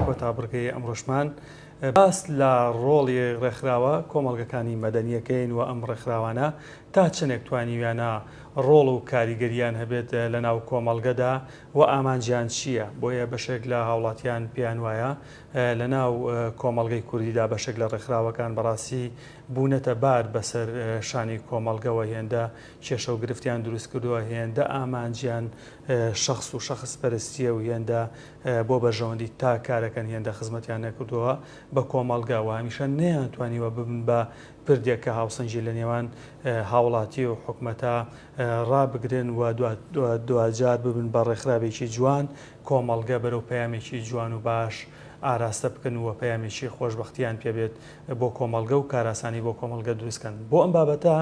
کۆتا بڕگەی ئەمڕۆشمان باس لە ڕۆڵی ڕێکخراوە کۆمەڵگەکانی مەدەنیەکەین و ئەم ڕێکخراوانە تا چەندێک توانیویانە ڕۆڵ و کاریگەریان هەبێت لە ناو کۆمەڵگەدا و ئامانجیان چییە؟ بۆیە بەشێک لە هاوڵاتیان پێیان وایە لە ناو کۆمەڵگەی کوردیدا بەشێک لە ڕێکخراوەکان بەڕاستی بوونەتە بار بەسەر شانی کۆمەڵگەوە هێندە کێشە و گرفتیان دروست کردووە هێندە ئامانجیان شەخس و شەخس پەرستیە و هێندە بۆ بەرژەوەندی تاک کارەکەن هێندە خزمەتیان نەکردووە بە کۆمەڵگە و هەمیشە نەیانتوانیوە ببن بە پردێک کە هاوسەنگی لە نێوان هاوڵاتی و حکومەتا ڕابگرن و دواجار ببن بە ڕێکخراوێکی جوان کۆمەڵگە بەرەو پەیامێکی جوان و باش ئاراستە بکەن و پەیامێکی خۆشبەختیان پێبێت بۆ کۆمەڵگە و کاراسانی بۆ کۆمەڵگە دروستکەن بۆ ئەم بابەتە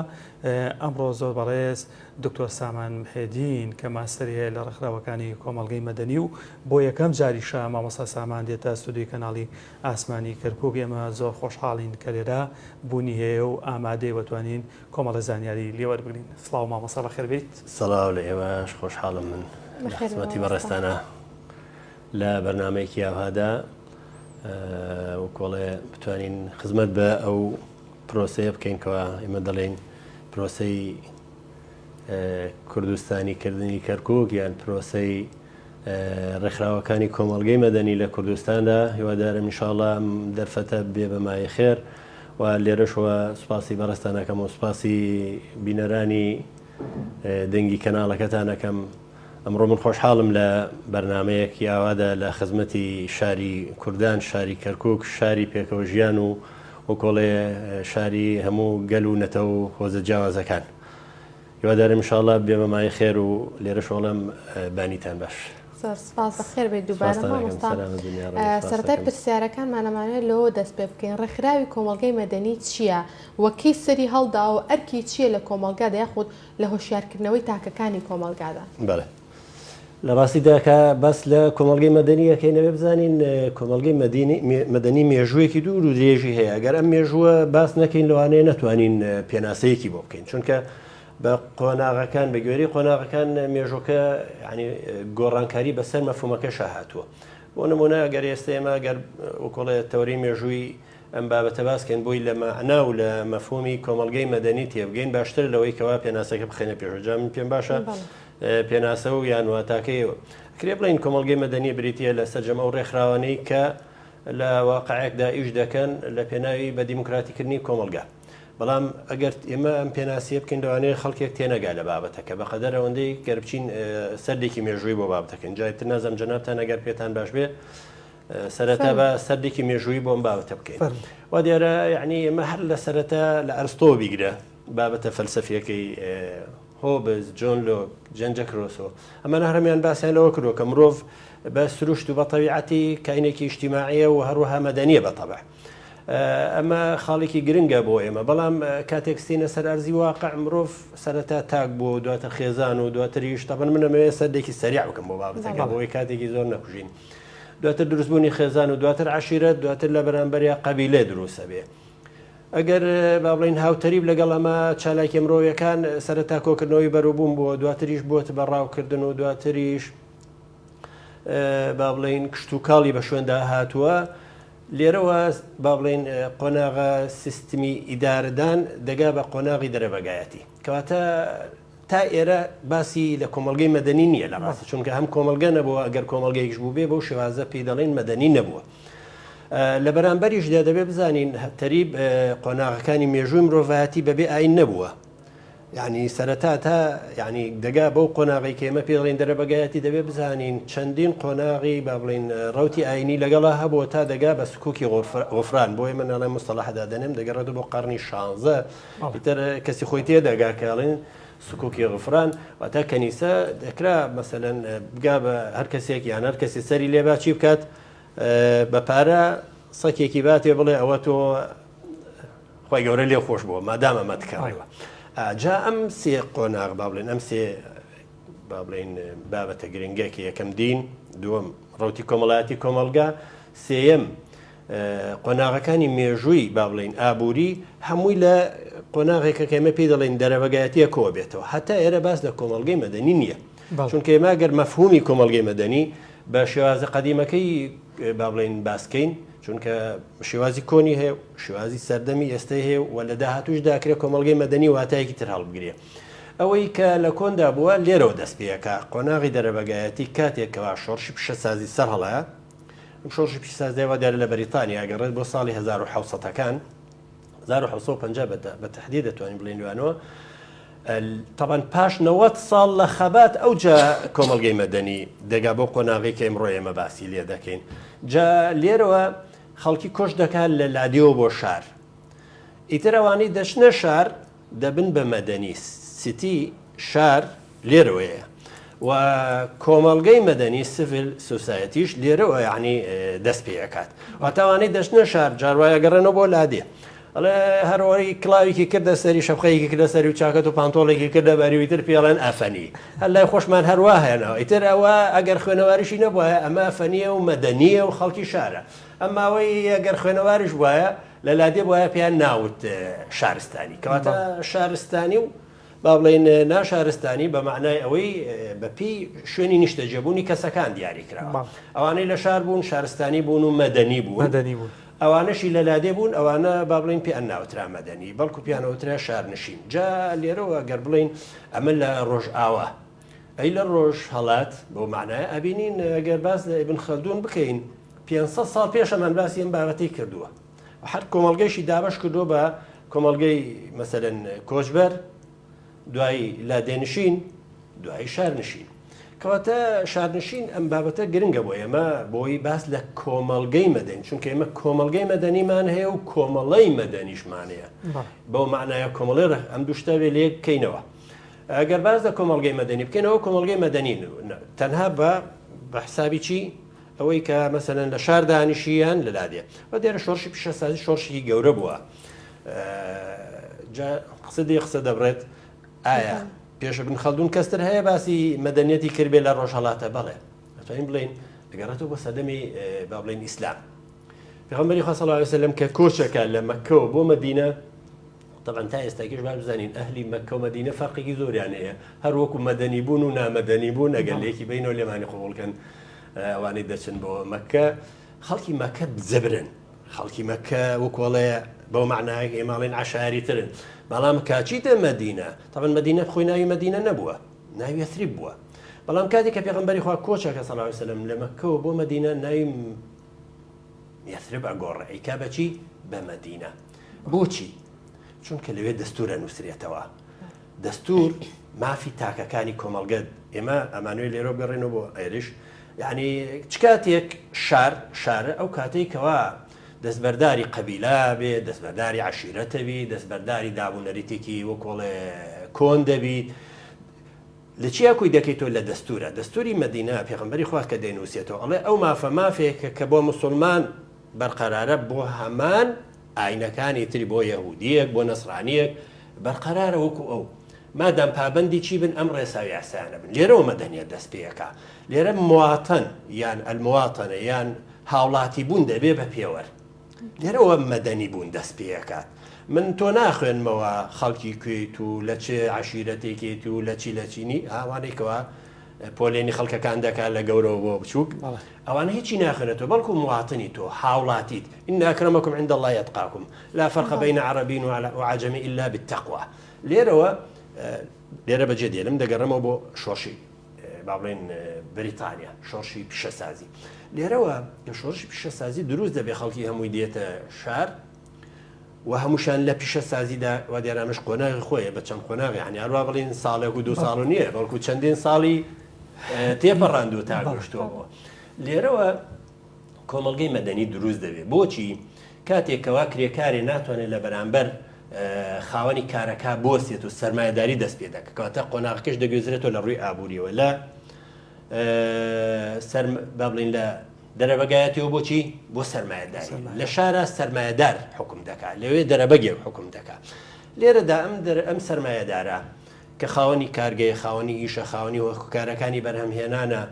ئەمڕۆ زۆر بەڕێز دکتۆر سامان محێدین کە ماستەری هەیە لە ڕێکخراوەکانی کۆمەڵگەی مەدەنی و بۆ یەکەم جاریشە مامۆستا سامان دێتە ستۆدیۆی کەناڵی ئاسمانی کەرکوک ئێمە زۆر خۆشحاڵین کە لێرە بوونی هەیە و ئامادەیە و توانین کۆمەڵە زانیاری لێ وەربگرین. سڵاو مامۆستا بەخێر بێیت. سڵاو لە ئێوەش خۆشحاڵم من لە خزمەتی بەڕێزتانا لە بەرنامەیەکی ئاوهادا وەکۆڵێ بتوانین خزمەت بە ئەو پرۆسەیە بکەین کەوا ئێمە دەڵێین پرۆسەی کوردستانی کردنی کەرکک یان پرۆسەی ڕێکخراوەکانی کۆمەڵگەی مەدەنی لە کوردستاندا هیوادارم ئینشاڵڵا ئەم دەرفەتە بێ بە مایەی خێر و لێرەشەوە سوپاسی بەڕێزتان ئەکەم و سوپاسی بینەرانی دەنگی کەناڵەکەتان ئەکەم ئەمڕۆ من خۆشحاڵم لە بەرنمەیەکی ئاوادا لە خزمەتی شاری کوردان شاری کەرکک شاری پێکەوە ژیان و وەکۆڵێ شاری هەموو گەل و نەتەوە و هۆزە جیاوازەکان. هیوادارم ان شاء اللە بێمە مایەی خێر و لێرەش ئەڵێم بانیتان باش. زۆر سپاس بەخێر بێیت دووبارە سپاستان ئەکەم مامۆستا. سەلامەت بن یاڕەبی سپاست سەرەتای ئەکەم. پرسیارەکانمان ئەمانەوێت لەوەوە دەست پێ بکەین ڕێکخراوی کۆمەڵگەی مەدەنی چییە و کەی سەری هەڵداوە و ئەرکی چییە لە کۆمەڵگادا یاخود لە هۆشیارکردنەوەی تاکەکانی کۆمەڵگادا؟ بەڵێ لە ڕاستیدا کە باس لە کۆمەڵگەی مەدەنی ئەکەین ئەبێ بزانین کۆمەڵگەی مەدەنی مێژوویەکی دوور و درێژی هەیە ئەگەر ئەم مێژووە باس نەکەین لەوانەیە نەتوانین پێناسەیەکی بۆ بکەین چونکە بە قۆناغەکان بە گوێرەی قۆناغەکان مێژووەکە ینی گۆڕانکاری بەسەر مەفهومەکەشا هاتووە بۆ نمونە ئەگەر ئێستا ئێمە گەر وەکۆڵێ تەوەری مێژووی ئەم بابەتە باس کەین بۆی لە مەعنا و لە مەفهومی کۆمەڵگەی مەدەنی تێبگەین باشترە لەوەی کەوا پێناسەکە بخەینە پێشەوە جا من پێم باشە پێناسە و یان واتاکەی کرێ بڵێین کۆمەڵگەی مەدەنی بریتییە لە سەرجەم ئەو ڕێکخراوانەی کە لە واقعێکدا ئیش دەکەن لە پێناوی بە دیموکراتیکردنی کۆمەڵگا. بەڵام ئەگەر ئێمە ئەم پێناسەیە بکەین لەوانەیە خەڵکێک تێنەگا لە بابەتەکە بە قەدەر ئەوەندەی گەر بچین سەردێکی مێژووی بۆ بابەتەکەین جا ئیتر نازانم جەنابتان ئەگەر پێتان باش بێ سەرەتا بە سەردێکی مێژووی بۆ ئەم بابەتە بکەین. وا دیارە یعنی ئێمە هەر لە سەرەتا لە ئەرستۆ بیگرە بابەتە فەلسەفیەکەی هۆبز، جۆن لۆک، جان جاک رۆسۆ، ئەمانە هەر هەموویان باسیان لەوە کردووە کە مرۆڤ بە سروشت و بە تەبیعەتی کائینێکی ئیجتیماعییە و هەروەها مەدەنییە بە تەبع. ئەمە خاڵێکی گرنگە بۆ ئێمە، بەڵام کاتێک ستینە سەر ئەرزی واقع مرۆڤ سەرەتا تاک بووە و دواتر خێزان و دواتریش تەبەن من ئەمەوێت سەردێکی سەریع بکەم بۆ بابەتەکە بۆ ئەوەی کاتێکی زۆر نەکوژین. دواتر دروستبوونی خێزان و دواتر عەشیرەت دواتر لە بەرامبەریا قەبیلە دروست ئەبێ. ئەگەر با بڵێین هاوتەریب لەگەڵ ئەمە چالاکیە مرۆیەکان سەرەتا کۆکردنەوەی بەروبووم بووە دواتریش بۆت بە ڕاوکردن و دواتریش با بڵێین کشتوکاڵی بە شوێندا هاتووە لێرەوە با بڵێین قۆناغە سیستمی ئیدارەدان دەگا بە قۆناغی دەرەبەگایەتی کەواتە تا ئێرە باسی لە کۆمەڵگەی مەدەنی نییە لە ڕاستی چونکە هەم کۆمەڵگە نەبووە ئەگەر کۆمەڵگەیەکش بووبێ بەو شێوازە پێی دەڵێن مەدەنی نەبووە. لە بەرامبەریشدا دەبێ بزانین تەریب قۆناغەکانی مێژووی مرۆڤایەتی بەبێ ئاین نەبووە. یعنی سەرەتا تا یعنی دەگا بەو قۆناغی کە ئێمە پێ دەڵێن دەرەبەگایەتی دەبێ بزانین چەندین قۆناغی با بڵێین ڕەوتی ئاینی لەگەڵا هەبووە تا دەگا بە سکوکی غوفران بۆ ئێمە ناڵێن مستەڵەحدا دەنێم دەگەڕێتەوە بۆ قەڕنی شانزە ئیتر کەسی خۆی تێدەگا کە ئەڵێن سکوکی غفران واتە کەنیسە دەکرا مەسەلەن بگا بە هەر کەسێک یان هەر کەسی سەری لێبا چی بکات بە پارە سەکێکی باتێ بڵێ ئەوە تۆ خی گەورە لێ خۆش بووە مادام ئەمە تکەڕیوە جا ئەم سێ قۆناغ با بڵێن ئەم سێ با بڵێن بابەتە گرنگە کە یەکەم دین دووەم ڕوتی کۆمەڵایەتی کۆمەڵگا سێیەم قۆناغەکانی مێژووی با بڵێین ئابووری هەمووی لە قۆناغێکە کە ئێمە پێی دەڵێین دەرەبەگایەتیە کۆ بێتەوە هەتا ئێرە باس لە کۆمەڵگەی مەدەنی نییە چونکە ئێمە گەر مەفهومی کۆمەڵگەی مەدەنی. بە شێوازە قەدیمەکەی با بڵێین باس کەین چونکە شێوازی کۆنی هەیە و شێوازی سەردەمی ئێستای هەیە و لە داهاتووشدا کرێ کۆمەڵگەی مەدەنی واتایەکی تر هەڵبگرێ. ئەوەی کە لە کۆندا بووە لێرەوە دەست پێ ئەکا قۆناغی دەرەبەگایەتی کاتێک کەوا شۆڕشی پیشەسازی سەر هەڵایە ئەم شۆڕشی پیشەسازیە وا دیارە لە بەریتانیا ئەگەڕێت بۆ ساڵی 1700 ەکان 1750 بە تەحدید دەتوانین بڵێین لەوانەوە تەبعەن پاش 90 ساڵ لە خەبات ئەوجا کۆمەڵگەی مەدەنی دەگا بۆ قۆناغی کە ئیمڕۆ ئێمە باسی لێ دەکەین جا لێرەوە خەڵکی کۆچ دەکات لە لادێوە بۆ شار ئیتر ئەوانەی دەچنە شار دەبن بە مەدەنی city شار لێرەوەیە و کۆمەڵگەی مەدەنی civil society ش لێرەوە یعنی دەست پێ ئەکات واتە ئەوانەی دەچنە شار جاروایە گەڕێنەوە بۆ لادێ ئەڵێ هەرۆی کڵاوێکی کردە سەری شەپقەیەکی کردە سەری و چاکەت و پانتۆڵێکی کردە بەری و ئیتر پێڵێن ئەفەنی هەر لای خۆشمان هەروا هەیەنەوە ئیتر ئەوە ئەگەر خوێنەواریشی نەبوایە ئەمە ئەفەنیە و مەدەنیە و خەڵکی شارە ئەمما ئەوەی ئەگەر خوێنەواریش بوایە لە لادێ بوایە پێیان ناوت شارستانی کەواتە شارستانی و با بڵێین ناشارستانی بە مەعنای ئەوەی بە پێی شوێنی نیشتەجێبوونی کەسەکان دیاری کراوە. ئەوانەی لە شار بوون شارستانی بوون و مەدەنی بوون. مەدەنی بوون. ئەوانەشی لە لادێ بوون ئەوانە با بڵێین پێیان ناوترا مەدەنی بەڵکو پێیان ئەوترا شارنشین. جا لێرەوە گەر بڵێین ئەمە لە ڕۆژئاوا ئەی لە ڕۆژهەڵات بەو مەعنایە ئەبینین گەر باس لە ئیبن خەلدون بکەین 500 ساڵ پێش ئەمان باسی ئەم بابەتەی کردووە. هەر کۆمەڵگەیشی دابەش کردووە بە کۆمەڵگەی مەسەلەن کۆچبەر، دوایی لادێنشین، دوایی شارنشین. کەواتە شارنشین ئەم بابەتە گرنگە بۆ ئێمە بۆی باس لە کۆمەڵگەی مەدەنی چونکە ئێمە کۆمەڵگەی مەدەنیمان هەیە و کۆمەڵەی مەدەنیشمان هەیە بەو معنایە کۆمەڵی ڕێ ئەم دوو شتە بێ لێک بکەینەوە ئەگەر باس لە کۆمەڵگەی مەدەنی بکەینەوە کۆمەڵگەی مەدەنی تەنها بە بە حسابی چی ئەوەی کە مەسەلەن لە شار دانیشی یان لە لادێ و دیارە شۆڕشی پیشەسازی شۆڕشێکی گەورە بووە جا قسە دێ قسە دەبڕێت ئایا پێش ابن خەلدون کەستر هەیە باسی مەدەنیەتی کردبێ لە ڕۆژهەڵاتە بەڵێ ئەتوانین بڵێین دەگەڕێتەوە بۆ سەردەمی با بڵێین ئیسلام پێغەمبەری خوا صلی الله علیه وسلم کە کۆچەکە لە مەککەوە بۆ مەدینە تەبعەن تا ئێستاکەش باش بزانین ئەهلی مەککە و مەدینە فەرقێکی زۆریان هەیە هەر وەکو مەدەنی بوون و نامەدەنی بوون ئەگەر لێکی بینەوە لێمانی قبوڵکەن ئەوانەی دەچن بۆ مەککە خەڵکی مەکە زبرن خەڵکی مەکە وەکۆڵێ بەو معنایەک ئێماڵین عشاری ترن بەڵام کاچیتە مەدینە تەبەن مەدینە خۆی ناوی مەدینە نەبووە ناوی یەثریب بووە بەڵام کاتێک کە پێغمبەری خوا کۆچەکە صلی الله علیه وسلم لە مەککەوە بۆ مەدینە ناوی یەثرب ئەگۆڕێ ئەیکا بە چی؟ بە مەدینە. بۆچی؟ چونکە لەوێ دەستور ئەنووسرێتەوە. دەستور مافی تاکەکانی کۆمەڵگە ئێمە ئەمانوێ لێرە بگەڕێنەوە بۆ ئێرش یعنی چ کاتێک شار شارە ئەو کاتێک کەوا دەستبەرداری قەبیلە بێ دەستبەرداری عشیرەتەبی دەستبەرداری دابوو نەریتێکی وەکۆڵێ کۆن دەبیت لە چیا کۆی دەکەیتەوە لە دەستورە دەستوری مەدینە پێغەمبەری خوا کە دەینوسێتەوە ئەڵێ ئەو مافە مافێکە کە بۆ موسڵمان بەرقەرارە بۆ هەمان ئاینەکانی تری بۆ یەهودیەک بۆ نەسرانیەک بەرقەرارە وەکو ئەو مادام پابەندی چی بن ئەم ڕێسا و یاسایانە بن لێرەوە مەدەنیەت دەست پێەکا لێرە مواطن یان المواطنە یان هاوڵاتی بوون دەبێ بە پێوەر لێرەوە مەدەنی بوون دەست پێکات. من تۆ ناخوێنمەوە خەڵکی کوێیت و لە چ عەشیرەتێکیت و لە چی لە چینی ئەوانەی کەوا پۆلێنی خەڵکەکان دەکات لە گەورەوە بۆ بچووک ئەوانە هیچی ناخوێنێتەوە بەڵکو مواطنی تۆ هاوڵاتیت إن أكرمكم عند الله أتقاكم لا فرق بين عربي وعجمي إلا بالتقوى لێرەوە لێرە بەجێ دێلم دەگەڕێمەوە بۆ شۆڕشی با بڵێن بەریتانیا شۆڕشی پیشەسازی لێرەوە کە شۆڕشی پیشەسازی دروست دەبێ خەڵکی هەمووی دێتە شار و هەمووشان لە پیشەسازیدا و دیارامش قۆناغی خۆیە بە چەند قۆناغی هەنی هەروە بڵین ساڵێک و دو ساڵ و نییە بەڵکو چەندین ساڵی تێپەڕاندوە تا گەشتۆەوە لێرەوە کۆمەڵگەی مەدەنی دروست دەبێت. بۆچی؟ کاتێک کەوا کرێکارێ ناتوانێت لە بەرامبەر خاوەنی کارەکە بوەستێت و سەرمایەداری دەست پێ دەکات کەواتە قۆناغەکەش دەگوێزرێتەوە لە ڕووی ئابووریەوە لە سەر با بڵین لە دەرەبەگایەتەوە بۆچی بۆ سەرمایەداری لە شارە سەرمایەدار حکوم دەکات لەوێ دەرەبەگێک حکوم دەکات لێرەدا ئەم دەر ئەم سەرمایەدارە کە خاوەنی کارگەیە خاوەنی ئیشە خاوەنی هۆکارەکانی بەرهەمهێنانە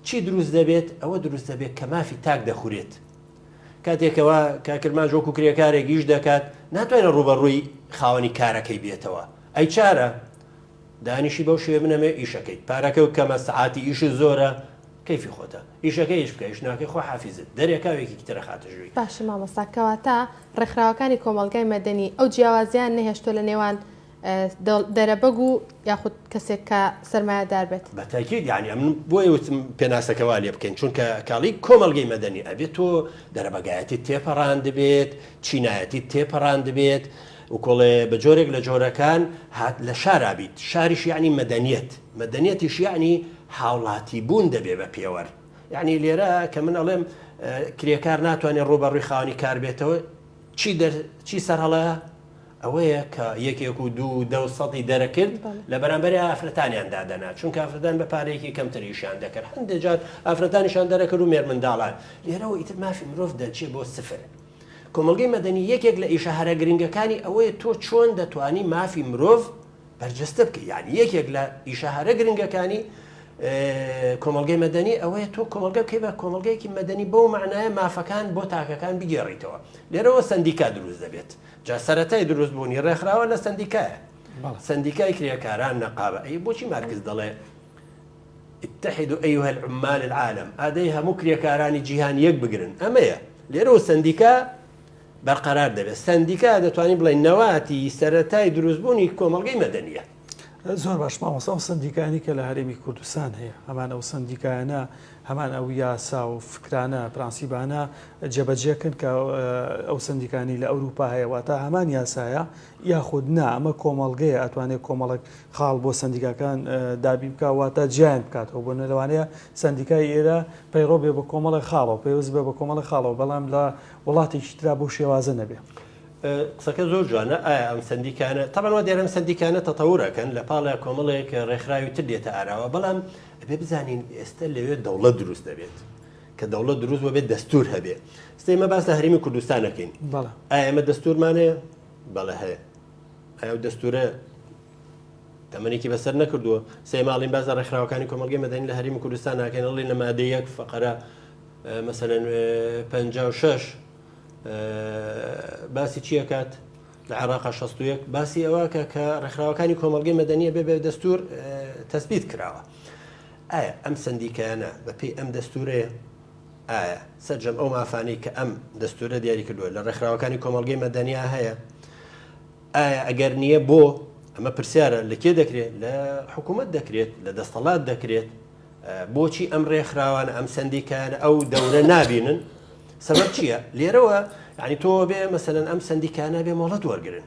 چی دروست دەبێت؟ ئەوە دروست دەبێت کە مافی تاک دەخورێت. کاتێک کەوا کاک کرمانج وەکو کرێکارێک ئیش دەکات، ناتوانێت ڕووبەڕووی خاوەنی کارەکەی بێتەوە. ئەی چارە؟ دانیشی بەو شێوەیە بنەمێ ئیشەکەیت. پارەکەو کەمە، سەعاتی ئیشت زۆرە. کەیفی خۆتە ئیشەکەی ئیش بکە ئیش ناکەی خوا حافیزت دەرێکا و یەکێکی تر ئەخاتە ژووری. باشە مامۆستا کەواتە ڕێکخراوەکانی کۆمەڵگای مەدەنی ئەو جیاوازیان نەهێشتوە لە نێوان دەرەبەگ و یاخود کەسێک کە سەرمایەدار بێت؟ بە تاکید یانی ئەمن بۆیە وتم پێناسەکە وا لێ بکەین چونکە کاڵی کۆمەڵگەی مەدەنی ئەبێت تۆ دەرەبەگایەتیت تێپەڕاندبێت چینایەتیت تێپەڕاندبێت و کۆڵێ بە جۆرێک لە جۆرەکان هات لە شارا بیت شاریش یەعنی مەدەنیەت مەدەنیەتیش یەعنی هاوڵاتی بوون دەبێ بە پێوەر یەعنی لێرە کە من ئەڵێم کرێکار ناتوانێت ڕووبەڕووی خاوەنی کار بێتەوە چی دەر چی سەرهەڵەیە ئەوەیە کە یەکێک و دوو و دە و سەدی دەرەکرد لە بەرامبەری ئافرەتانیان دادەنا چونکە ئافرەتان بە پارەیەکی کەمتر ئیشیان دەکرد هەندێک جار ئافرەتانیشان دەرەکرد و مێرمنداڵان لێرەوە ئیتر مافی مرۆڤ دەچێ بۆ سفر کۆمەڵگەی مەدەنی یەکێک لە ئیشە هەرە گرنگەکانی ئەوەیە تۆ چۆن دەتوانی مافی مرۆڤ بەرجەستە بکەی یعنی یەکێک لە ئیشە هەرە گرنگەکانی کۆمەڵگەی مەدەنی ئەوەیە تۆ کۆمەڵگە بکەی بە کۆمەڵگەیەکی مەدەنی بەو معنایە مافەکان بۆ تاکەکان بگێڕیتەوە لێرەوە سندیکا دروست دەبێت جا سەرەتای دروست بوونی ڕێکخراوە لە سندیکایە سندیکای کرێکاران نەقابە ئەی بۆچی مارکس دەڵێ اتحدوا ایها العمال العالم ئادەی هەموو کرێکارانی جیهان یەک بگرن ئەمەیە لێرەوە سەندیکا بەرقەرار دەبێت سەندیکا دەتوانین بڵێین نەواتی سەرەتای دروستبوونی کۆمەڵگەی مەدەنیە. زۆر باش مامۆستا ئەو سەندیکایانەی کە لە هەرێمی کوردستان هەیە هەمان ئەو سەندیکایانە هەمان ئەو یاسا و فکرانە پرانسیبانە جێبەجێکن کە ئەو سەندیکانی لە ئەوروپا هەیە واتە هەمان یاسایە یاخود نا ئەمە کۆمەڵگەیە ئەتوانێت کۆمەڵک خاڵ بۆ سەندیکاکان دابین بکا واتە جیایان بکاتەوە بۆ نە لەوانەیە سەندیکای ئێرە پەیڕەو بێ بە کۆمەڵێک خاڵەوە پەیوەست بێ بە کۆمەڵێک خاڵەوە بەڵام لە وڵاتێکی ترا بەو شێوازە نەبێ. قسەکە زۆر جوانە ئایا ئەم سەندیکانە تەبعەن وا دیارە ئەم سەندیکانە تەتەور ئەکەن لە پاڵیا کۆمەڵێک ڕێکخراوی تر دێتە ئاراوە بەڵام ئەبێ بزانین ئێستە لەوێ دەوڵەت دروست دەبێت کە دەوڵەت دروست بۆ بێت دەستور هەبێ ئێستە ئێمە باس لە هەرێمی کوردستان ئەکەین ئایا ئێمە دەستورمان هەیە بەڵێ هەیە ئایا ئەو دەستورە تەمەنێکی بەسەر نەکردووە سێ ماڵین باز لە ڕێکخراوەکانی کۆمەڵگەی مەدەنی لە هەرێمی کوردستان ناکەین ئەڵێن لە مادە یەک فقرە مەسەلەن 56 باسی چی ئەکات لە عێراقا 61 باسی ئەوە کە کە ڕێکخراوەکانی کۆمەڵگەی مەدەنیە بێ بێ دەستور تەسبیت کراوە ئایا ئەم سندیکایانە بەپێی ئەم دەستورەیە ئایا سەرجەم ئەو مافانەی کە ئەم دەستورە دیاری کردووە لە ڕێکخراوەکانی کۆمەڵگەی مەدەنیا هەیە ئایا ئەگەر نییە بۆ؟ ئەمە پرسیارە لە کێ دەکرێت؟ لە حکوومەت دەکرێت، لە دەستەڵات دەکرێت. بۆچی ئەم ڕێکخراوانە، ئەم سەندیکایانە ئەو دەورە نابینن؟ سەبەب چییە؟ لێرەوە یعنی تۆ بێ مەسەلەن ئەم سەندیکانە بێ مۆڵەت وەرگرن.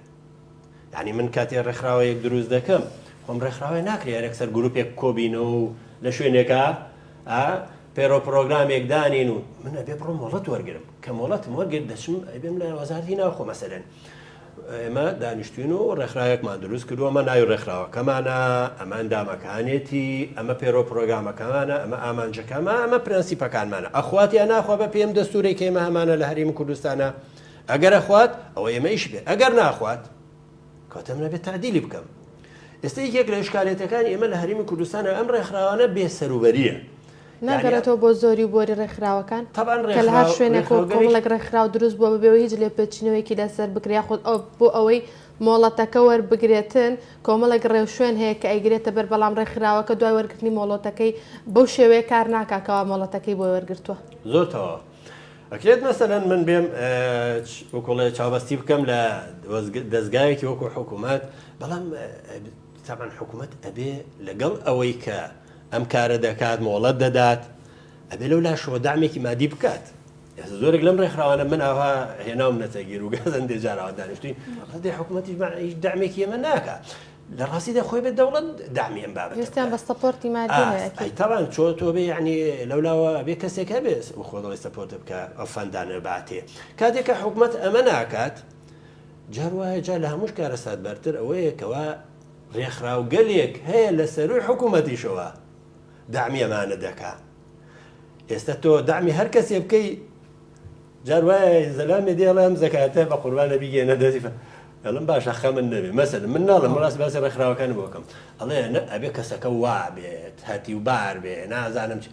یعنی من کاتێ ڕێکخراوەیەک دروست دەکەم، خۆم ڕێکخراوەیە ناکرێ یەکسەر گروپێک کۆبینەوە و لە شوێنێکا پێرۆ پرۆگرامێک دانین و من ئەبێ بڕۆم مۆڵەت وەرگرم. کە مۆڵەتم وەرگرت دەچم ئەبێم لە وەزارەتی ناوخۆ مەسەلەن ئێمە دانیشتوین و ڕێکخراوێکمان دروست کردووە ئەمە ناوی ڕێکخراوەکەمانە ئەمە ئەندامەکانێتی ئەمە پێرۆ پرۆگرامەکەمانە ئەمە ئامانجەکەمە ئەمە پرەنسیپەکانمانە ئەخوات یا ناخوا بە پێم دەستورەی کە ئێمە هەمانە لە هەرێمی کوردستانە ئەگەر ئەخوات ئەوە ئێمە ئیش بێ ئەگەر ناخوات کەواتە من ئەبێت تعدیلی بکەم ئێستا یەکێک لە ئیشکالێتەکانی ئێمە لە هەرێمی کوردستانە ئەم ڕێکخراوانە بێ سەروبەریە ناگەڕێتەوە بۆ زۆری و بۆری ڕێکخراوەکان کە لە هەر شوێنێک و کۆمەڵێک ڕێکخراو دروست بووە بەبێ هیچ لێپێچینەوەیەکی لەسەر بکرێت یاخود ئەو بۆ ئەوەی مۆڵەتەکە وەربگرێتن کۆمەڵێک ڕێوشوێن هەیە کە ئەیگرێتە بەر بەڵام ڕێکخراوەکە دوای وەرگرتنی مۆڵەتەکەی بەو شێوەیە کار ناکا کەوا مۆڵەتەکەی بۆی وەرگرتووە. زۆر تەواو. ئەکرێت مەسەلەن من بێم وەکوڵێ چاوبەستی بکەم لە دەزگایەکی وەکو حکوومەت بەڵام تەبعەن حکوومەت ئەبێ لەگەڵ ئەوەی کە ئەم کارە دەکات مۆڵەت دەدات ئەبێ لەو لاشەوە دامێکی مادی بکات ئێستا زۆرێک لەم ڕێکخراوانە من ئاوا هێناوم نەتەگیر و گازن دێ جاراوە دانیشتوین دێ حکوومەتیش هیچ دامێکی ئێمە ناکات لە ڕاستیدا خۆی بێت دەوڵەت دامی ئەم بابەتە پێویستیان بە support ی مادی هەیە ئەکید. تەبعەن چۆ تۆ بێ یعنی لەولاوە بێ کەسێک هەبێ خۆ دەڵێ support بکە ئەو fund انە باتێ کاتێک کە حکومەت ئەمە ناکات جار وایە جا لە هەمووش کارەساتبارتر ئەوەیە کەوا ڕێکخراوگەلێک هەیە لە سەرووی حکوومەتیشەوە دەعمی ئەمانە دەکا. ئێستا تۆ دەعمی هەر کەسێ بکەی جار وایە زەلامێ دێ ئەڵێ ئەم زەکاتە بە قوربانە بیگەێنە دەستی ئەڵم باشە خەمن نەبێ مەسەلەن من ناڵم ڕاست باسی ڕێکخراوەکان بۆ بکەم ئەڵێ نە ئەبێ کەسەکە وا بێت هەتیو بار بێ نازانم چی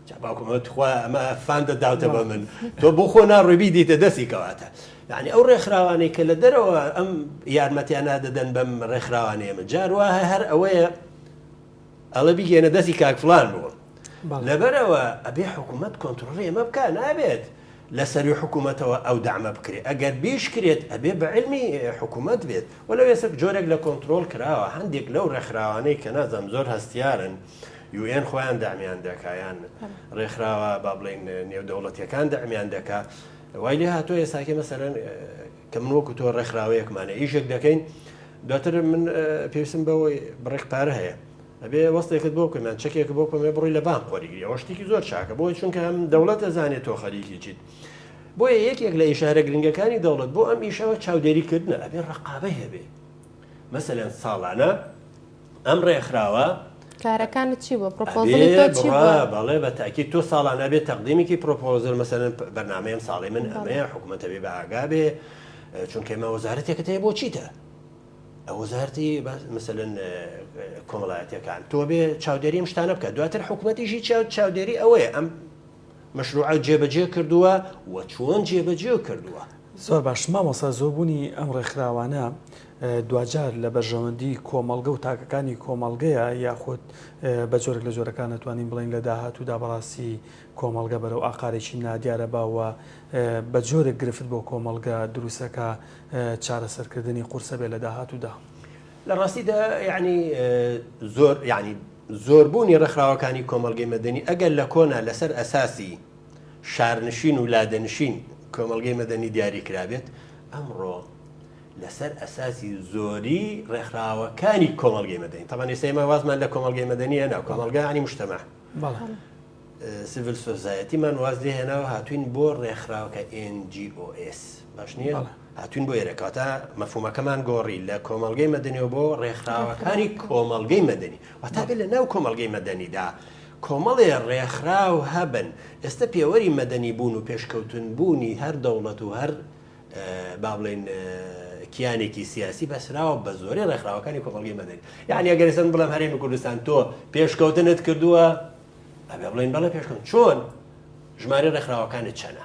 جا باوکم ئەوە تخوا ئەمە fund ە داوتە بە من تۆ بۆ خۆ ناڕۆی بیدیتە دەستی کەواتە یعنی ئەو ڕێکخراوانەی کە لە دەرەوە ئەم یارمەتیانە دەدەن بەم ڕێکخراوانەیە من جار وایە هەر ئەوەیە ئەڵێ بیگەێنە دەستی کاک فلان بووم. لەبەرئەوە ئەبێ حکوومەت کۆنترۆڵی ئەمە بکا، نابێت لە سەروی حکوومەتەوە ئەو دەعمە بکرێ، ئەگەر بیشکرێت ئەبێ بە عیلمی حکوومەت بێت، وەلەو ئێستا جۆرێک لە کۆنترۆڵ کراوە، هەندێک لەو ڕێکخراوانەی کە نازانم زۆر هەستیارن، UN خۆیان دەعمیان دەکا یان ڕێکخراوە با بڵێین نێودەوڵەتیەکان دەعمیان دەکا، وای لێ هاتووە ئێستاکێ مەسەلەن کە من وەکو تۆ ڕێکخراوەیەکمانە ئیشێک دەکەین دواتر من پێویستم بەوەی بڕێک پارە هەیە ئەبێ وەستێکت بۆ بکەم یان چەکێکت بۆ بکەم بڕۆی لە بانک وەریگری ئەوە شتێکی زۆر چاکە بۆی چونکە هەم دەوڵەت ئەزانێت تۆ خەریکی چیت بۆیە یەکێک لە ئیشارە گرنگەکانی دەوڵەت بۆ ئەم ئیشەوە چاودێریکردنە ئەبێ ڕقابەی هەبێ مەسەلەن ساڵانە ئەم ڕێکخراوە کارەکانت چی بووە پرۆپۆزڵی تۆ چی بووە؟ بەڵێ بە تاکید تۆ ساڵانە بێ تەقدیمێکی پرۆپۆزل مەسەلەن بەرنامەی ئەم ساڵی من ئەمەیە حکوومەتە بێ بە ئاگا بێ چونکە ئێمە وەزارەتێکت هەیە بۆ چیتە ئەو وەزارەتی مەسەلەن کۆمەڵایەتیەکان تۆ بێ چاودێری ئەم شتانە بکە دواتر حکوومەتیشی چاودێری ئەوەیە ئەم مەشروعە جێبەجێ کردووە و چۆن جێبەجێ کردووە. زۆر باش مامۆستا زۆربوونی ئەم ڕێکخراوانە دواجار لە بەرژەوەندی کۆمەڵگە و تاکەکانی کۆمەڵگەیە یاخود بە جۆرێک لە جۆرەکان ئەتوانین بڵێین لە داهاتوودا بەڕاستی کۆمەڵگە بەرەو ئاقارێکی نادیارە با و بە جۆرێک گرفت بۆ کۆمەڵگە دروستەکە چارەسەرکردنی قورسە بێ لە داهاتوودا؟ لە ڕاستیدا یعنی زۆر یعنی زۆربوونی ڕێکخراوەکانی کۆمەڵگەی مەدەنی ئەگەر لە کۆنا لەسەر ئەساسی شارنشین و لادەنشین کۆمەڵگەی مەدەنی دیاری کرابێت، ئەمڕۆ لەسەر ئەساسی زۆری ڕێکخراوەکانی کۆمەڵگەی مەدەنی، تەبعەن ئێستا ئێمە وازمان لە کۆمەڵگەی مەدەنی هێنا، کۆمەڵگە یانی مجتمع، civil society مان واز لێ هێناوە هاتوین بۆ ڕێکخراوەکە NGOs باش نییە؟ هاتوین بۆ ئێرە کەواتە مەفهومەکەمان گۆڕی لە کۆمەڵگەی مەدەنیەوە بۆ ڕێکخراوەکانی کۆمەڵگەی مەدەنی واتا بێت لە ناو کۆمەڵگەی مەدەنیدا کۆمەڵێ ڕێکخراو هەبن ئێستا پێوەری مەدەنی بوون و پێشکەوتن بوونی هەر دەوڵەت و هەر با بڵێین کیانێکی سیاسی بەسراوە بە زۆری ڕێکخراوەکانی کۆمەڵگەی مەدەنی یعنی ئەگەر ئێستا من بڵێم هەرێمی کوردستان تۆ پێشکەوتنت کردووە ئەبێ بڵێین بەڵێ پێشکەوتن چۆن ژمارەی ڕێکخراوەکانت چەنە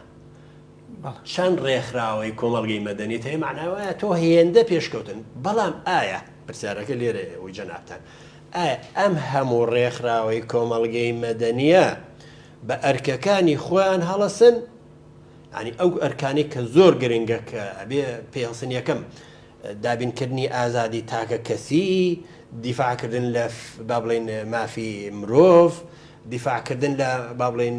چەند ڕێکخراوەی کۆمەڵگەی مەدەنیت هەیە مەعنای وایە تۆ هێندە پێشکەوتن بەڵام ئایا پرسیارەکە لێرەیە ئەوەی جەنابتان ئایا ئەم هەموو ڕێکخراوەی کۆمەڵگەی مەدەنیە بە ئەرکەکانی خۆیان هەڵەسن یانی ئەو ئەرکانەی کە زۆر گرنگە کە ئەبێ پێی هەڵسن یەکەم دابینکردنی ئازادی تاکە کەسی دیفاعکردن لە با بڵێین مافی مرۆڤ دیفاعکردن لە با بڵێین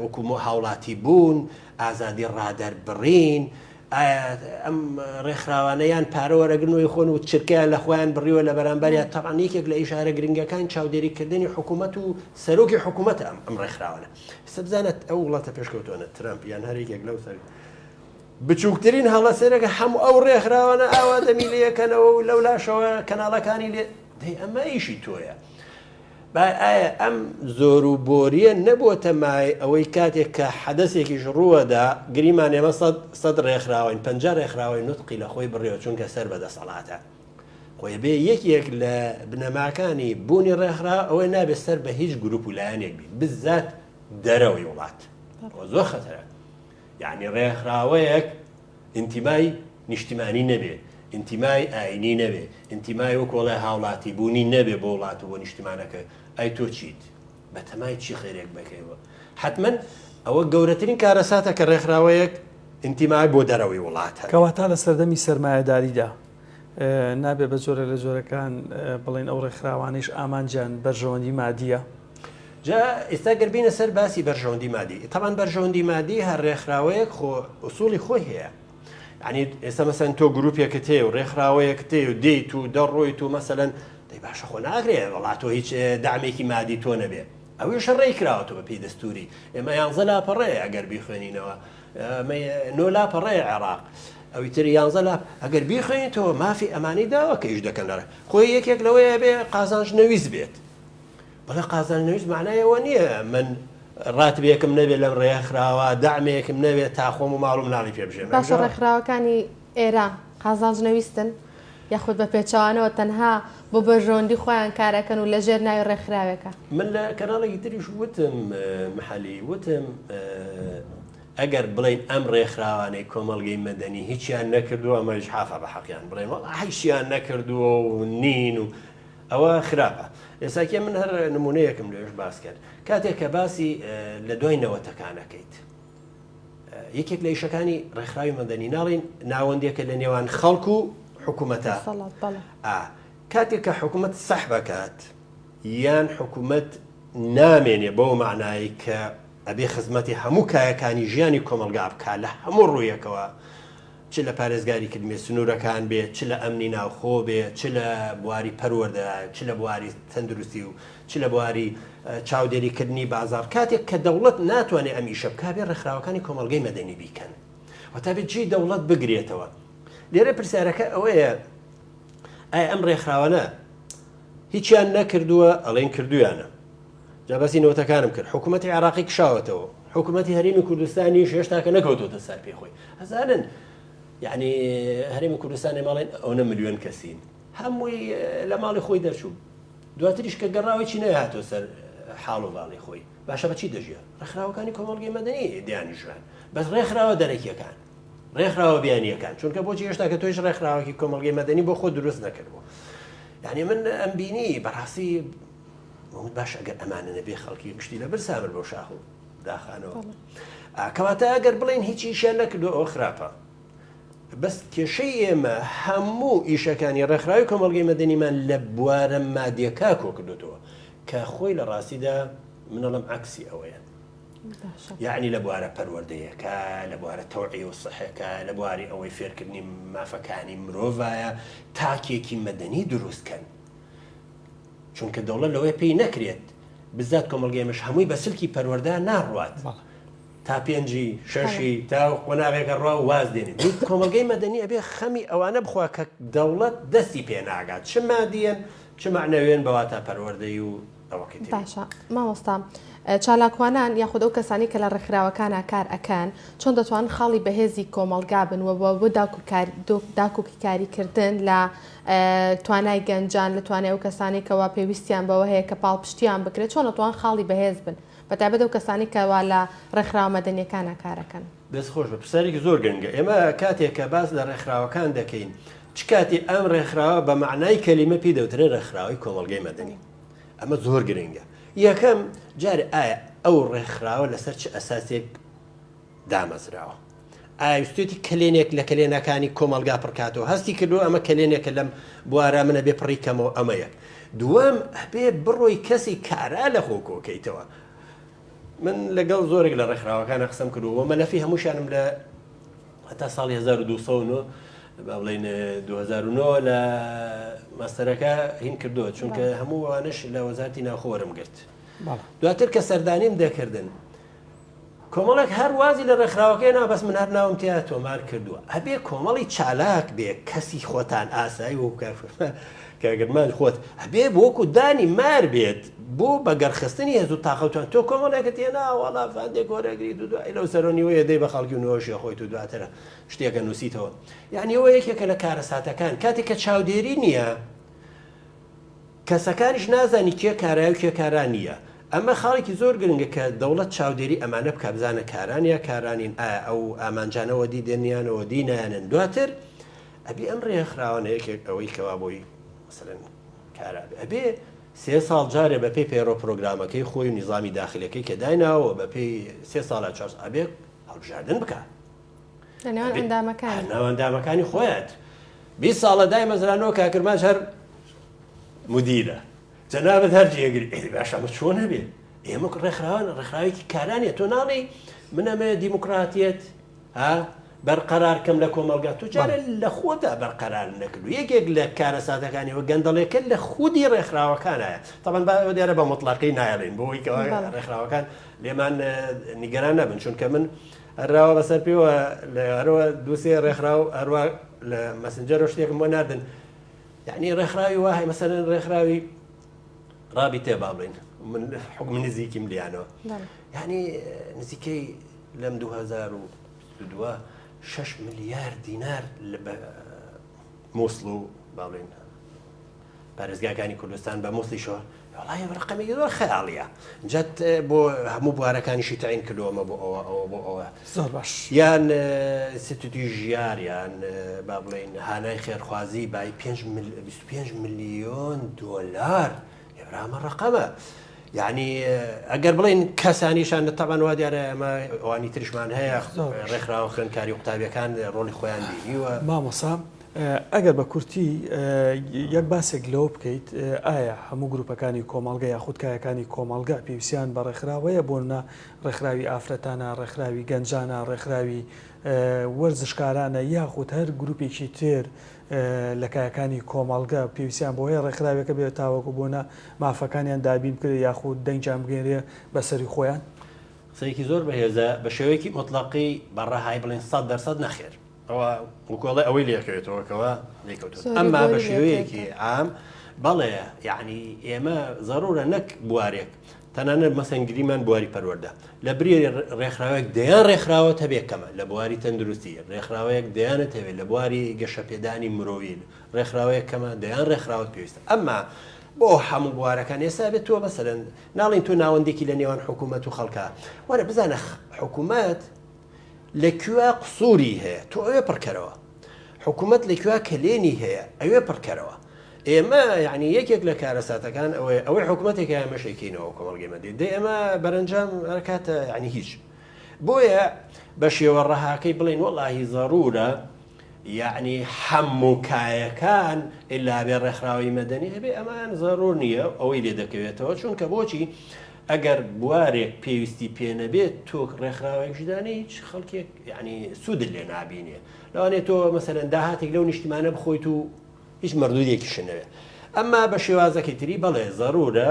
وەکو هاوڵاتی بوون ئازادی ڕادەربڕین ئایا ئەم ڕێکخراوانە یان پارە وەرەگرن و خۆن و چرکەیان لە خۆیان بڕیوە لە بەرامبەریان تەبعەن یەکێک لە ئیشارە گرنگەکان چاودێریکردنی حکوومەت و سەرۆکی حکوومەت ئەم ئەم ڕێکخراوانە ئێستا بزانە ئەو وڵاتە پێشکەوتوانە ترەمپ یان هەر یەکێک لەو سەر بچووکترین هەڵە سەرەکە هەموو ئەو ڕێکخراوانە ئاوا دەمی لێکەنەوە و لەو لاشەوە کەناڵەکانی لێ دەی ئەمە ئیشی تۆیە با ئایا ئەم زۆر و بۆریە نەبووەتە مای ئەوەی کاتێک کە حەدەسێکیش ڕووەدا گریمان ئێمە سەد ڕێکخراوین پ ڕێکخراوەی نوتقی لە خۆی بڕیەوە چونکە سەر بەدەسەڵاتە خۆی بێ یەکێک لە بنەماکانی بوونی ڕێکخراو ئەوەی نابێت سەر بە هیچ گروپ و لایەنێک بی بزات دەرەوەی وڵات زۆر خەتەرە یعنی ڕێکخراوەیەک ئینتیمای نیشتیمانی نەبێ ئینتیمای ئاینی نەبێ ئینتیمای وەکۆڵێ هاوڵاتی بوونی نەبێ بۆ وڵات و بۆ نیشتیمانەکە ئەی تۆ چیت بەتەمای چی خێرێک بەکەیەوە حتمما ئەوە گەورەترین کارەساتە کە ڕێکخراوەیەک ئینتیمای بۆ دەرەوەی وڵاتە کەواتە لە سەردەمی سەرمایەداریدا نابێ بە جۆرێک لە جۆرەکان بڵێین ئەو ڕێکخراوانەیش ئامانجیان بەرژەوەندی مادییە؟ جا ئێستا گەر بینە سەر باسی بەرژەوەندی مادی تەبعەن بەرژەوەندی مادی هەر ڕێکخراوەیەک خۆ ئوسوڵی خۆی هەیە یعنی ئێستا مەسەن تۆ گروپێکت هەیە و ڕێکخراوەیەکت هەیە و دێیت و دەڕۆیت و مەسەلەن دەی باشە خۆ ناکرێ وەڵا تۆ هیچ دامێکی مادی تۆ نەبێ ئەویش ڕێی کراوەتەوە بە پێی دەستوری ئێمە یانزە لاپەڕەیە ئەگەر بیخوێنینەوە نۆ لاپەڕەیە عێراق ئەوی تر یانزە لا ئەگەر بیخوێنیتەوە مافی ئەمانەی داوە کە ئیش دەکەن لەڕێ خۆی یەکێک لەوەیە بێ قازانج نەویست بێت بەڵێ قازانج نەویست معنای ئەوە نییە من ڕاتبێکم نەبێت لەم ڕێکخراوە دەعمێکم نەبێت تا خۆم و ماڵ و مناڵی پێ بژێم باشە ڕێکخراوەکانی ئێرە قازانج نەویستن یاخود بە پێچەوانەوە تەنها بۆ بەرژەوەندی خۆیان کارەکەن و لەژێر ناوی ڕێکخراوێکە؟ من لە کەناڵێکی تریش وتم محەلی وتم ئەگەر بڵێین ئەم ڕێکخراوانەی کۆمەڵگەی مەدەنی هیچیان نەکردووە ئەمە ئیجحافە بە حەقیان بڵێن وەڵا هیچیان نەکردووە و نین و. ئەوە خراپە. ئێساکێ من هەر نمونەیەکم لێش باس کرد. کاتێک کە باسی لە دوای نەوەتەکان ئەکەیت یەکێک لە ئیشەکانی ڕێکخراوی مەدەنی ناڵین ناوەندێکە لە نێوان خەڵک و حکوومەتە کاتێک کە حکوومەت سەحبەکات یان حکوومەت نامێنێ بەو معنایی کە ئەبێ خزمەتی هەموو کایەکانی ژیانی کۆمەڵگا بکا لە هەموو ڕوویەکەوە چ لە پارێزگاری کردنی سنوورەکان بێ، چ لە ئەمنی ناوخۆ بێ، چ لە بواری پەروەردە، چ لە بواری تەندروستی و چ لە بواری چاودێری کردنی بازاڕ، کاتێک کە دەوڵەت ناتوانێ ئەم ئیشە بکا بێ ڕێکخراوەکانی کۆمەڵگەی مەدەنی بیکەن واتە بێ جێی دەوڵەت بگرێتەوە. لێرە پرسیارەکە ئەوەیە ئایا ئەم ڕێکخراوانە هیچیان نەکردووە؟ ئەڵێن کردویانە. جا باسی نەوتەکانم کرد حکوومەتی عێراقی کشاوەتەوە حکوومەتی هەرێمی کوردستانیش هێشتاکە نەکەوتۆتە سەر پێی خۆی ئەزانن یعنی هەرێمی کوردستان ئێماڵێن ئەوە ملیۆن کەسین هەمووی لە ماڵی خۆی دەرچوو دواتریش کە گەڕاوەی چی نەهاتۆ سەر حاڵ و باڵی خۆی باشە بەچی دەژیا ڕێکخراوەکانی کۆمەڵگەی مەدەنی دیانیژان بەس ڕێکخراوە دەرەکیەکان ڕێکخراوە بیانیەکان چونکە بۆچی هێشتا کە تۆیش ڕێکخراوەکی کۆمەڵگەی مەدەنی بۆ خۆ دروست نەکردبوو یعنی من ئەم بینی بەڕاستی وت باشە ئەگەر ئەمانە نەبێ خەڵکی گشتی لە برسا بر بۆ شاخ و داخانەوە کەواتە ئەگەر بڵێن هیچ ئیشیان نەکردو ئەوە خراپە بەس کێشەی ئێمە هەموو ئیشەکانی ڕێکخراوی کۆمەڵگەی مەدەنیمان لە بوارە مادیەکە کۆ کردوتەوە کە خۆی لە ڕاستیدا منەڵم عکسی ئەوەیە یعنی لە بوارە پەروەردەیەکە لە بوارە تەوعی و سەحەکە لە بواری ئەوەی فێرکردنی مافەکانی مرۆڤایە تاکێکی مەدەنی دروستکەن چونکە دەوڵەت لەوەیە پێی نەکرێت بزات کۆمەڵگەی ئێمەش هەمووی بە سلکی پەروەردە ناڕوات تا پێنجی شەشی تا قۆناغێکە ڕوا و واز دێنێت کۆمەڵگەی مەدەنی ئەبێ خەمی ئەوانە بخوا کە دەوڵەت دەستی پێ ناگات چ مادیەن چ مەعنەویەن بە واتا پەروەردەی و ئەوەکەی تری. باشە مامۆستا چالاکوانان یاخود ئەو کەسانی کە لە ڕێکخراوەکانا کار ئەکەن چۆن دەتوانن خاڵی بەهێزی کۆمەڵگا بن و بۆ داکۆکیکاری کردن لە توانای گەنجان، لە توانای ئەو کەسانەی کەوا پێویستیان بەوە هەیە کە پاڵپشتیان بکرێت، چۆن ئەتوان خاڵی بەهێز بن، بەتایبەت ئەو کەسانەی کەوا لە ڕێکخراوە مەدەنییەکانا کارەکەن؟ دەست خۆش بێت، پرسیارێکی زۆر گرنگە. ئێمە کاتێک کە باس لە ڕێکخراوەکان دەکەین، چ کاتێ ئەم ڕێکخراوە بە مەعنای کەلیمە پێی دەوترێت ڕێکخراوەی کۆمەڵگەی مەدەنی. ئەمە زۆر گرنگە. یەکەم جار ئایا ئەو ڕێکخراوە لەسەر چ ئەساسێک دامەزراوە. ئایا ویستویەتی کەلێنێک لە کەلێنەکانی کۆمەڵگا پڕکاتەوە؟ هەستی کردووە ئەمە کەلێنێکە لەم بوارە من ئەبێ پڕی کەمەوە ئەمە یەک. دووەم ئەبێ بڕۆی کەسی کارا لە خۆ کۆکەیتەوە. من لەگەڵ زۆرێک لە ڕێکخراوەکانە قسەم کردووە و مەلەفی هەمووشیانم لە هەتا ساڵی 1209 با بڵێین 2009 لە ماستەرەکە هین کردووە چونکە هەموو ئەوانەش لە وەزارتی ناوخۆ وەرم گرت. دواتر کە سەردانیم دەکردن کۆمەڵێک هەر وازی لە ڕێکخراوەکەی نا بەس من هەر ناوم تیا تۆمار کردووە ئەبێ کۆمەڵی چالاک بێ کەسی خۆتان ئاسایی و کاگرمان خۆت ئەبێ وەکو دانی مار بێت بۆ بەگەڕخستنی هێز و تاقەتوان تۆ کۆمەڵێکت تێنا وەڵا فاندێک وەرەگریت و دوای لەو سەرۆنیوەیە دەی بە خەڵکی و نۆشی خۆیت و دواتر شتێکە نووسیتەوە یعنی ئەوە یەکێکە لە کارەساتەکان کاتێک کە چاودێری نییە کەسەکانیش نازانی کێ کارایە و کێ کارا نییە. ئەمە خاڵێکی زۆر گرنگە کە دەوڵەت چاودێری ئەمانە بکا بزانە کاران یا کارا نین، ئایا ئەو ئامانجانە وەدی دێن یان وەدی نایەنن. دواتر ئەبێ ئەم ڕێکخراوانە یەکێک ئەوەی کەوا بۆی مەسەلەن کارا بێ ئەبێ سێ ساڵ جارێ بەپێی پەیڕەو پرۆگرامەکەی خۆی و نیزامی داخلیەکەی کە دایناوە بەپێی سێ ساڵ یا چوار ساڵ ئەبێ هەڵبژاردن بکا. لە نێوان ئەندامەکانی. ناو ئەندامەکانی خۆیان. 20 ساڵە دایمەزرانەوە کاک کرمانج هەر مدیرە جەنابت هەر جێگری ئەی باشە ئەمە چۆن هەبێ ئێمە ڕێکخراوان ڕێکخراوێکی کارانە تۆ ناڵێی من ئەمەیە دیموکراتیەت ها بەرقەرار کەم لە کۆمەڵگا تۆ جارێ لە خۆتا بەرقەرار نەکردو یەکێک لە کارەساتەکانیەوە گەندەڵێکە لە خودی ڕێکخراوەکانایە تەبەن با ئەوە دیارە بە مطلقی نایڵین بۆ ئەوەی کەوا ڕێکخراوەکان لێمان نیگەران نەبن چونکە من هەراوە بەسەر پێوە لە هەروە دووسێ ڕێکخراو هەروە لە مەسنجەرەوە شتێکم بۆ ناردن یعنی ڕێکخراوی وا هەیە مەسەلەن ڕێکخراوی ڕابیتێ با بڵێین من حکم نزیکیم لیانەوە یعنی نزیکەی لەم 2022 6 ملیار دینار لە مووسڵ و با بڵێین پارێزگاکانی کوردستان بە مووسڵیشەوە. وەڵای ئەمە ڕەقەمێکی زۆر خەیاڵیە جا بۆ هەموو بوارەکانیشی تەعین کردووە ئەمە بۆ ئەوە ئەوە بۆ ئەوە زۆر باش یان ئینستیتوتی ژیار یان با بڵێین هانای خێرخوازی بای 25 ملیۆن دۆلار ئێبرامە ڕقەمە یعنی ئەگەر بڵێن کەسانیشان لە تەبان وا دیارە ئەمە ئەوانی ترشمان هەیە ڕێکخراوە خوێندکاری قوتابیەکان ڕۆڵی خۆیان بینیوە مامۆسا ئەگەر بە کورتی یەک باسێک لەوە بکەیت ئایا هەموو گروپەکانی کۆمەڵگە یاخود کایەکانی کۆمەڵگە پێویستیان بە ڕێکخراوەیە بۆ نمونە ڕێکخراوی ئافرەتانە ڕێکخراوی گەنجانە ڕێکخراوی وەرزشکارانە یاخود هەر گروپێکی تر لە کایەکانی کۆمەڵگە پێویستیان بۆ هەیە ڕێکخراوێکە بێت تاوەکو بۆنە مافەکانیان دابین بکرێت یاخود دەنگیان بگەێنرێ بەسەری خۆیان؟ قسەیەکی زۆر بەهێزە بە شێوەیەکی موتڵەقی بە ڕەهای بڵێن 100% نەخێر. ئەوە وکۆڵێ ئەوەی لێکەوێتەوە کەەوە لێکەوتووە ئەمما بە شێوەیەکی عام بەڵێ یعنی ئێمە زەرورە نەک بوارێک تەنانەت مەسەن گریمان بواری پەروەردە لە بری ڕێکخراوێک دەیان ڕێکخراوە هەبێ کەمە لە بواری تەندروستی ڕێکخراوەیەک دەیانت هەبێت لە بواری گەشەپێدانی مرۆیی ڕێکخراوەیەک کەمە دەیان ڕێکخراوت پێویستە ئەمما بۆ هەموو بوارەکان ئێستا بێت تۆ مەسەلەن ناڵین تۆ ناوەندێکی لە نێوان حکوومەت و خەڵکە وەرە بزانە حکوومەت لە کوێ قسوری هەیە تۆ ئەوێ پڕکەرەوە حکوومەت لە کوێ کەلێنی هەیە ئەوێ پڕکەرەوە ئێمە یعنی یەکێک لە کارەساتەکان ئەوەیە ئەوەی حکوومەتێک ئێمەش ئەیکەینەوە کۆمەڵگەی مەدەنی دەی ئەمە بەرەنجام هەرکاتە یعنی هیچ بۆیە بە شێوە ڕەهاکەی بڵێن وەڵاهی زەرورە یعنی هەموو کایەکان ئللا بێ ڕێکخراوی مەدەنی هەبێ ئەمان زەرور نییە ئەوەی لێ دەکەوێتەوە چونکە بۆچی ئەگەر بوارێک پێویستی پێ نەبێت تۆ ڕێکخراوێکش دانێی هیچ خەڵکێک یعنی سوودت لێ نابینێ لەوانەیە تۆ مەسەلەن داهاتێک لەو نیشتیمانە بخۆیت و هیچ مردودێکیش نەوێت ئەمما بە شێوازەکەی تری بەڵێ زەرورە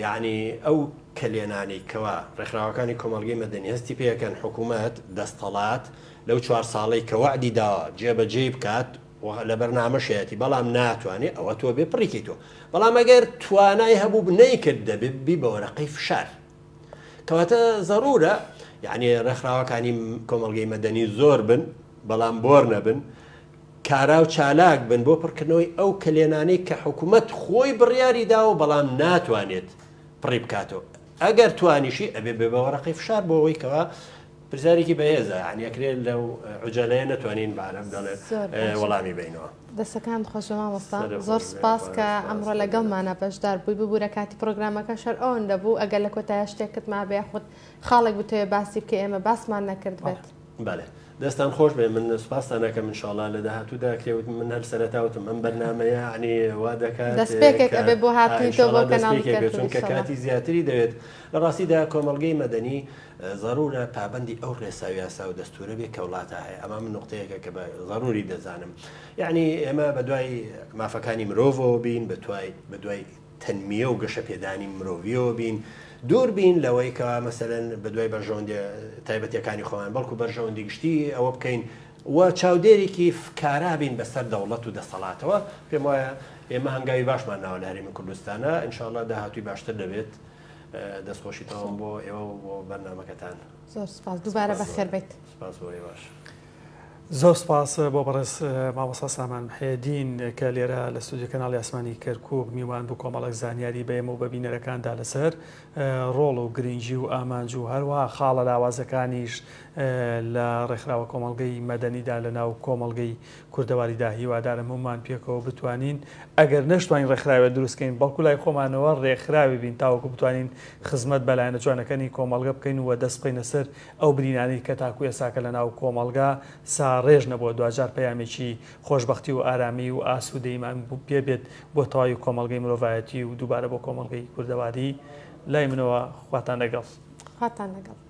یعنی ئەو کەلێنانەی کەوا ڕێکخراوەکانی کۆمەڵگەی مەدەنی هەستی پێکەن حکوومەت دەستەڵات لەو چوار ساڵەی کە وەعدی داوە جێبەجێی بکات و لە بەرنامەشیەتی بەڵام ناتوانێ ئەوە تۆ بێ پڕی کەیتەوە بەڵام ئەگەر توانای هەبوو نەیکرد دەبێ ببی بە وەرەقەی فشار کەواتە زەرورە یعنی ڕێکخراوەکانی کۆمەڵگەی مەدەنی زۆر بن بەڵام بۆر نەبن کارا و چالاک بن بۆ پڕکردنەوەی ئەو کەلێنانەی کە حکوومەت خۆی بڕیاری داوە بەڵام ناتوانێت پڕی بکاتەوە ئەگەر توانیشی ئەبێ بێ بە وەرەقەی فشار بۆ ئەوەی کەوا پرسیارێکی بەهێزە یانی ئەکرێت لەو عوجەلەیە نەتوانین بە عەرەب دەڵێ وەڵامی بەینەوە. دەستەکانت خۆش بێ مامۆستا زۆر سپاس کە ئەمڕۆ لەگەڵمانە بەشدار بووی ببورە کاتی پرۆگرامەکەش هەر ئەوەندە بوو ئەگەر لە کۆتایە شتێکت مابێ یاخود خاڵێک بتەوێ باسی بکەی ئێمە باسمان نەکرد بێت. بەڵێ دەستان خۆش بێ من سوپاستان ئەکەم ان شاءاللە لە داهاتوودا کرێ وتم من هەر سەرەتا وتم ئەم بەرنامەیە یانی وا دەکات دەستپێکێک ئەبێ بۆ هاتنی تۆ بۆ کەناڵی دەستپێکێک بێت چونکە کاتی زیاتری دەوێت لە ڕاستیدا کۆمەڵگەی مەدەنی زەرورە پابەندی ئەو ڕێسا و یاسا و دەستورە بێ کە وڵاتە هەیە ئەمە من نوقتەیەکە کە بە زەروری دەزانم یعنی ئێمە بە دوای مافەکانی مرۆڤەوە بین بە توای بە دوای تەنمیە و گەشەپێدانی مرۆڤیەوە بین دوور بین لەوەی کەوا مەسەلەن بە دوای بەرژەوەندیە تایبەتیەکانی خۆمان بەڵکو بەرژەوەندی گشتی ئەوە بکەین و چاودێرێکی کارا بین بەسەر دەوڵەت و دەسەڵاتەوە پێم وایە ئێمە هەنگاوی باشمان ناوە لە هەرێمی کوردستانە ئینشاءاللە داهاتووی باشتر دەبێت دەستخۆشی تەواوم بۆ ئێوە و بۆ بەرنامەکەتان. زۆر سپاس دووبارە بەخێر بێیت. سپاس بۆ ئێوەش. زۆر سپاس بۆ بەڕێز مامۆستا سامان محێدین کە لێرە لە ستۆدیۆ کەناڵی ئاسمانی کەرکوک میوان بوو کۆمەڵێک زانیاری بە ئێمە و بە بینەرەکاندا لەسەر ڕۆڵ و گرنگی و ئامانج و هەروەها خاڵە لاوازەکانیش لە ڕێکخراوە کۆمەڵگەی مەدەنیدا لە ناو کۆمەڵگەی کوردەواریدا هیوادارم هەموومان پێکەوە بتوانین ئەگەر نەشتوانین ڕێکخراوێ دروست کەین بەڵکو لای خۆمانەوە ڕێکخراوی بین تاوەکو بتوانین خزمەت بە لایەنە جوانەکانی کۆمەڵگە بکەین و دەست بخەینە سەر ئەو برینانەی کە تاکو ئێستاکە لە ناو کۆمەڵگا ساڕێژ نەبووە دواجار پەیامێکی خۆشبەختی و ئارامی و ئاسوودەییمان پێ بێت بۆ تەواوی کۆمەڵگەی مرۆڤایەتی و دووبارە بۆ کۆمەڵگەی کوردەواری لای منەوە خواتان لەگەڵ. خواتان لەگەڵ.